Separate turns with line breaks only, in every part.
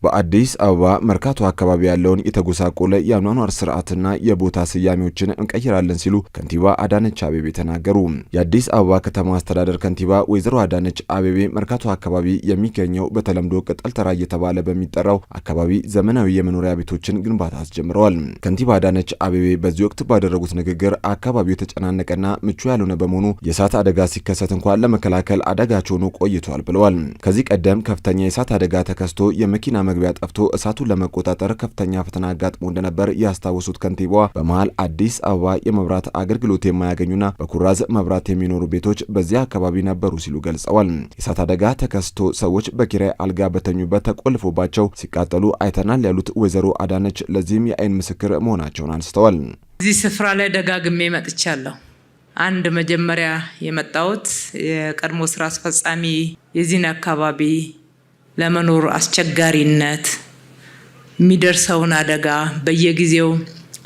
በአዲስ አበባ መርካቶ አካባቢ ያለውን የተጎሳቆለ የአኗኗር ስርዓትና የቦታ ስያሜዎችን እንቀይራለን ሲሉ ከንቲባ አዳነች አቤቤ ተናገሩ። የአዲስ አበባ ከተማ አስተዳደር ከንቲባ ወይዘሮ አዳነች አቤቤ መርካቶ አካባቢ የሚገኘው በተለምዶ ቅጠል ተራ እየተባለ በሚጠራው አካባቢ ዘመናዊ የመኖሪያ ቤቶችን ግንባታ አስጀምረዋል። ከንቲባ አዳነች አቤቤ በዚህ ወቅት ባደረጉት ንግግር አካባቢው የተጨናነቀና ምቹ ያልሆነ በመሆኑ የእሳት አደጋ ሲከሰት እንኳን ለመከላከል አዳጋች ሆኖ ቆይቷል ብለዋል። ከዚህ ቀደም ከፍተኛ የእሳት አደጋ ተከስቶ የመኪና መግቢያ ጠፍቶ እሳቱን ለመቆጣጠር ከፍተኛ ፈተና አጋጥሞ እንደነበር ያስታወሱት ከንቲባዋ በመሃል አዲስ አበባ የመብራት አገልግሎት የማያገኙና በኩራዝ መብራት የሚኖሩ ቤቶች በዚያ አካባቢ ነበሩ ሲሉ ገልጸዋል። የእሳት አደጋ ተከስቶ ሰዎች በኪራይ አልጋ በተኙበት ተቆልፎባቸው ሲቃጠሉ አይተናል ያሉት ወይዘሮ አዳነች ለዚህም የአይን ምስክር መሆናቸውን አንስተዋል።
እዚህ ስፍራ ላይ ደጋግሜ መጥቻለሁ። አንድ መጀመሪያ የመጣሁት የቀድሞ ስራ አስፈጻሚ የዚህን አካባቢ ለመኖር አስቸጋሪነት የሚደርሰውን አደጋ፣ በየጊዜው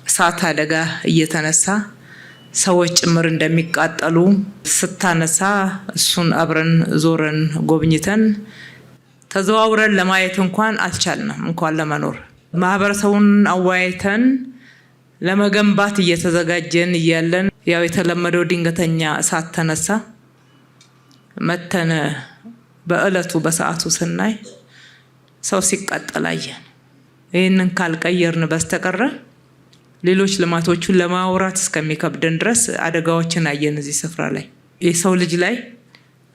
እሳት አደጋ እየተነሳ ሰዎች ጭምር እንደሚቃጠሉ ስታነሳ እሱን አብረን ዞረን ጎብኝተን ተዘዋውረን ለማየት እንኳን አልቻልንም፣ እንኳን ለመኖር። ማህበረሰቡን አወያይተን ለመገንባት እየተዘጋጀን እያለን ያው የተለመደው ድንገተኛ እሳት ተነሳ። መተን በእለቱ በሰዓቱ ስናይ ሰው ሲቃጠል አየን። ይህንን ካልቀየርን በስተቀረ ሌሎች ልማቶቹን ለማውራት እስከሚከብደን ድረስ አደጋዎችን አየን። እዚህ ስፍራ ላይ የሰው ልጅ ላይ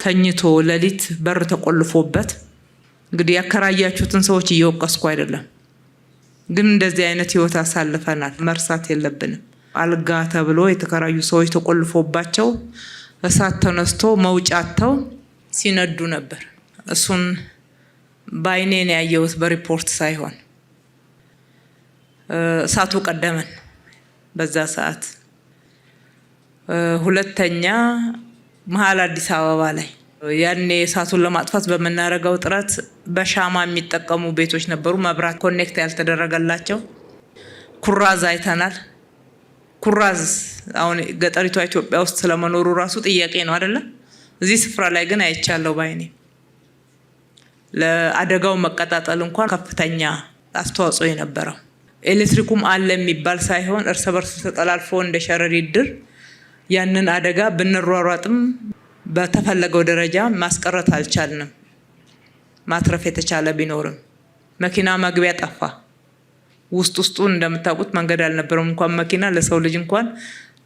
ተኝቶ ሌሊት በር ተቆልፎበት፣ እንግዲህ ያከራያችሁትን ሰዎች እየወቀስኩ አይደለም፣ ግን እንደዚህ አይነት ህይወት አሳልፈናል፣ መርሳት የለብንም። አልጋ ተብሎ የተከራዩ ሰዎች ተቆልፎባቸው እሳት ተነስቶ መውጫ አጥተው ሲነዱ ነበር። እሱን በአይኔን ያየሁት በሪፖርት ሳይሆን። እሳቱ ቀደመን በዛ ሰዓት። ሁለተኛ መሀል አዲስ አበባ ላይ ያኔ እሳቱን ለማጥፋት በምናደርገው ጥረት በሻማ የሚጠቀሙ ቤቶች ነበሩ፣ መብራት connect ያልተደረገላቸው። ኩራዝ አይተናል። ኩራዝ አሁን ገጠሪቷ ኢትዮጵያ ውስጥ ስለመኖሩ ራሱ ጥያቄ ነው አይደለም? እዚህ ስፍራ ላይ ግን አይቻለሁ ባይኔ። ለአደጋው መቀጣጠል እንኳን ከፍተኛ አስተዋጽኦ የነበረው ኤሌክትሪኩም አለ የሚባል ሳይሆን እርስ በርስ ተጠላልፎ እንደ ሸረሪት ድር ያንን አደጋ ብንሯሯጥም በተፈለገው ደረጃ ማስቀረት አልቻልንም። ማትረፍ የተቻለ ቢኖርም መኪና መግቢያ ጠፋ። ውስጥ ውስጡ እንደምታውቁት መንገድ አልነበረም። እንኳን መኪና ለሰው ልጅ እንኳን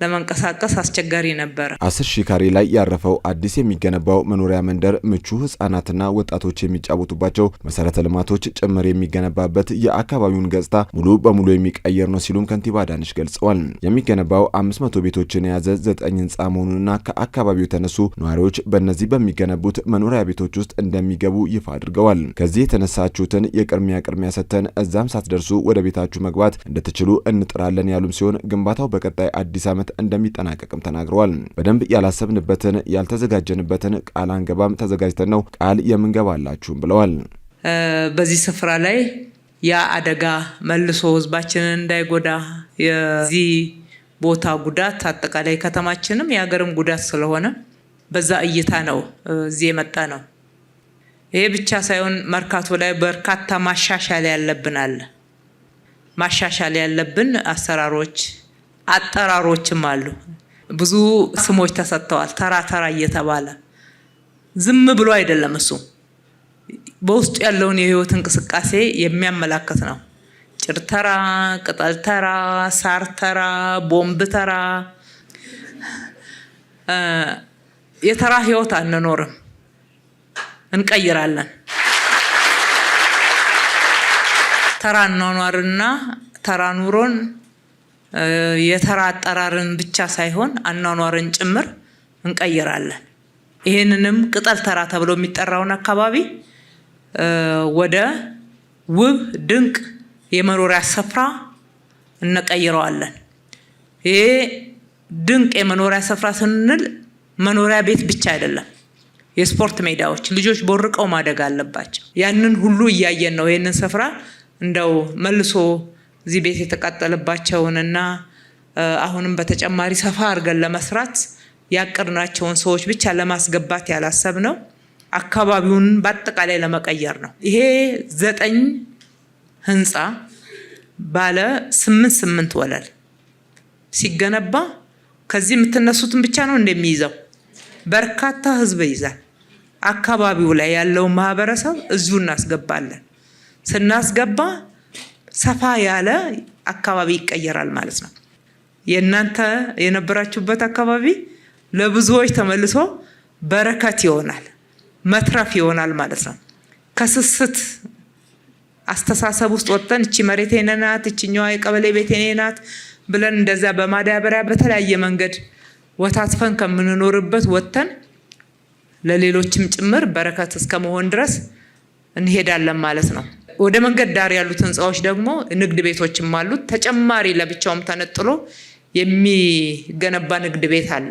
ለመንቀሳቀስ አስቸጋሪ ነበረ።
10,000 ካሬ ላይ ያረፈው አዲስ የሚገነባው መኖሪያ መንደር ምቹ፣ ህጻናትና ወጣቶች የሚጫወቱባቸው መሰረተ ልማቶች ጭምር የሚገነባበት፣ የአካባቢውን ገጽታ ሙሉ በሙሉ የሚቀይር ነው ሲሉም ከንቲባ አዳነች ገልጸዋል። የሚገነባው 500 ቤቶችን የያዘ ዘጠኝ ህንፃ መሆኑንና ከአካባቢው የተነሱ ነዋሪዎች በእነዚህ በሚገነቡት መኖሪያ ቤቶች ውስጥ እንደሚገቡ ይፋ አድርገዋል። ከዚህ የተነሳችሁትን የቅድሚያ ቅድሚያ ሰጥተን እዛም ሳትደርሱ ወደ ቤታችሁ መግባት እንድትችሉ እንጥራለን ያሉም ሲሆን ግንባታው በቀጣይ አዲስ ዓመት እንደሚጠናቀቅም ተናግረዋል። በደንብ ያላሰብንበትን ያልተዘጋጀንበትን ቃል አንገባም፣ ተዘጋጅተን ነው ቃል የምንገባላችሁም ብለዋል።
በዚህ ስፍራ ላይ ያ አደጋ መልሶ ህዝባችንን እንዳይጎዳ፣ የዚህ ቦታ ጉዳት አጠቃላይ ከተማችንም የሀገርም ጉዳት ስለሆነ በዛ እይታ ነው እዚህ የመጣ ነው። ይሄ ብቻ ሳይሆን መርካቶ ላይ በርካታ ማሻሻል ያለብን አለ። ማሻሻል ያለብን አሰራሮች፣ አጠራሮችም አሉ። ብዙ ስሞች ተሰጥተዋል። ተራ ተራ እየተባለ ዝም ብሎ አይደለም። እሱ በውስጡ ያለውን የህይወት እንቅስቃሴ የሚያመላክት ነው። ጭር ተራ፣ ቅጠል ተራ፣ ሳር ተራ፣ ቦምብ ተራ። የተራ ህይወት አንኖርም፣ እንቀይራለን። ተራ አኗኗርና ተራ ኑሮን፣ የተራ አጠራርን ብቻ ሳይሆን አኗኗርን ጭምር እንቀይራለን። ይህንንም ቅጠል ተራ ተብሎ የሚጠራውን አካባቢ ወደ ውብ ድንቅ የመኖሪያ ስፍራ እንቀይረዋለን። ይሄ ድንቅ የመኖሪያ ስፍራ ስንል መኖሪያ ቤት ብቻ አይደለም። የስፖርት ሜዳዎች፣ ልጆች ቦርቀው ማደግ አለባቸው። ያንን ሁሉ እያየን ነው። ይህንን ስፍራ እንደው መልሶ እዚህ ቤት የተቃጠለባቸውንና አሁንም በተጨማሪ ሰፋ አድርገን ለመስራት ያቀድናቸውን ሰዎች ብቻ ለማስገባት ያላሰብነው አካባቢውን በአጠቃላይ ለመቀየር ነው። ይሄ ዘጠኝ ህንፃ ባለ 8 8 ወለል ሲገነባ ከዚህ የምትነሱትን ብቻ ነው እንደሚይዘው በርካታ ህዝብ ይይዛል። አካባቢው ላይ ያለውን ማህበረሰብ እዚሁ እናስገባለን። ስናስገባ ሰፋ ያለ አካባቢ ይቀየራል ማለት ነው። የእናንተ የነበራችሁበት አካባቢ ለብዙዎች ተመልሶ በረከት ይሆናል፣ መትረፍ ይሆናል ማለት ነው። ከስስት አስተሳሰብ ውስጥ ወጥተን እቺ መሬት የኔ ናት፣ እችኛዋ የቀበሌ ቤት የኔ ናት ብለን እንደዚያ በማዳበሪያ በተለያየ መንገድ ወታትፈን ከምንኖርበት ወጥተን ለሌሎችም ጭምር በረከት እስከ መሆን ድረስ እንሄዳለን ማለት ነው። ወደ መንገድ ዳር ያሉት ህንፃዎች ደግሞ ንግድ ቤቶችም አሉት። ተጨማሪ ለብቻውም ተነጥሎ የሚገነባ ንግድ ቤት አለ።